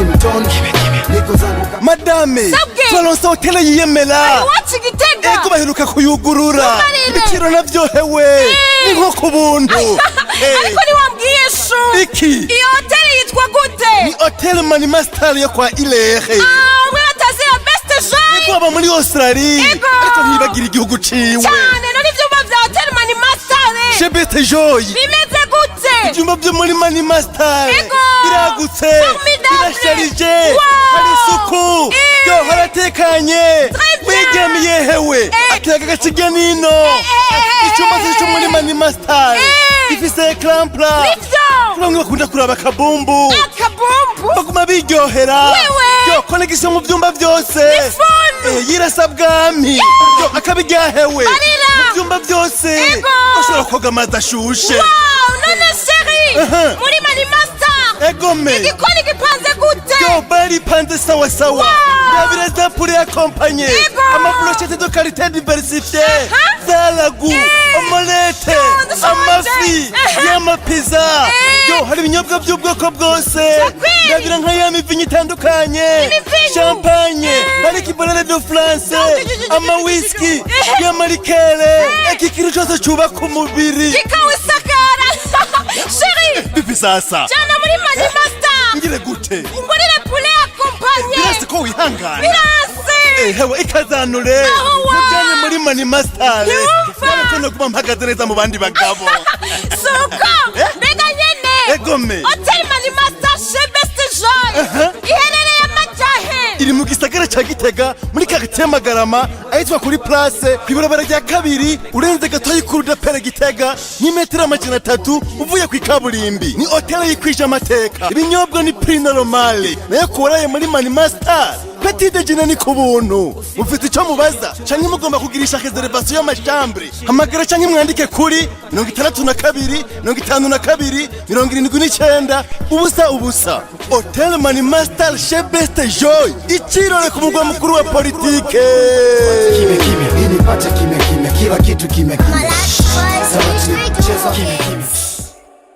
Mtoni niko zangu. Madame, Sabwe. Turaronsa hoteli yiyemera. Iwacu Igitega. Ego, baheruka kuyugurura. Mumarire. Ibiciro navyohewe ni nko ku buntu. Ariko ntiwambwiye, chou. Iki? Iyo hoteli yitwa gute? Ni Hotel Mani Master yo kwa Ilehe. Ah, mwe batazi ya Best Joy. Ego, aba muri Australia. Ego. Ariko ntibagira igihugu ciwe. Cyane. None ivyumba vya Hotel Mani Master Chez Best Joy bimeze gute? Ivyumba vyo muri Mani Master biragutse, Formidable. birasharije, hari isuku, yo haratekanye. Très bien. Wigamiye hewe, akayaga gakirya nino. Icyumba cyo muri Mani Master gifise écran plat. Nivyo. Bamwe bakunda kuraba akabumbu, Akabumbu. baguma biryohera. Wewe. Yo, connexion mu byumba byose. Fun. Yirasa bwami, yo akabiryahewe Barira. mu byumba byose. Bashobora koga amazi ashushe. Wow, none chéri, muri Mani Master Egome. igikoni gipanze gute? Yo, baripanze sawa sawa. Ndabira za poulet accompagné, ama brochettes de qualité diversifiée, za ragoût, omelette, Ndashonje. amafi y'amapiza. Yo, hari ibinyobwa by'ubwoko bwose. Kweli. Ndabira nka ya mivinyo itandukanye, Imivinyu. champagne, hari kibonere de France, ama whisky, y'ama liqueurs, iki kintu cyose cyubaka umubiri. Kikawusakara, chéri. Bipi sasa? Jana muri Mani Master. Ngire gute? Ungurire poulet accompagné. Birasi ko wihangana. Birasi. Hewe, ikazanure. Aho wa. Mujyane muri Mani Master. Ntiwumva. Ko naguma mpagaze neza mu bandi bagabo. Suko mbega nyene. Egome. Hotel Mani Master chez Best Joy iherereye amajahe? Iri mu gisagara ca Gitega, muri quartier Magarama, ahitwa kuri Place, kw'ibarabara rya kabiri urenze gatoyi kuri dapere Gitega, nk'imetero 300 uvuye kw'ikaburimbi. Ni hoteli yikwije amateka. Ibinyobwa ni prix normale, nayo kuwaraye muri Mani Master, petit déjeuner ni ku buntu. Mufite icyo mubaza canke mugomba kugirisha réservation y'ama chambres, hamagara canke mwandike kuri 62 52 79 0 0. Hotel Mani Master chez Best Joy, ikirore ku mugwa mukuru wa politike. Kimya kimya, ili pate kimya kimya, kila kitu kimya kimya. Taratibu, cheza kimya kimya.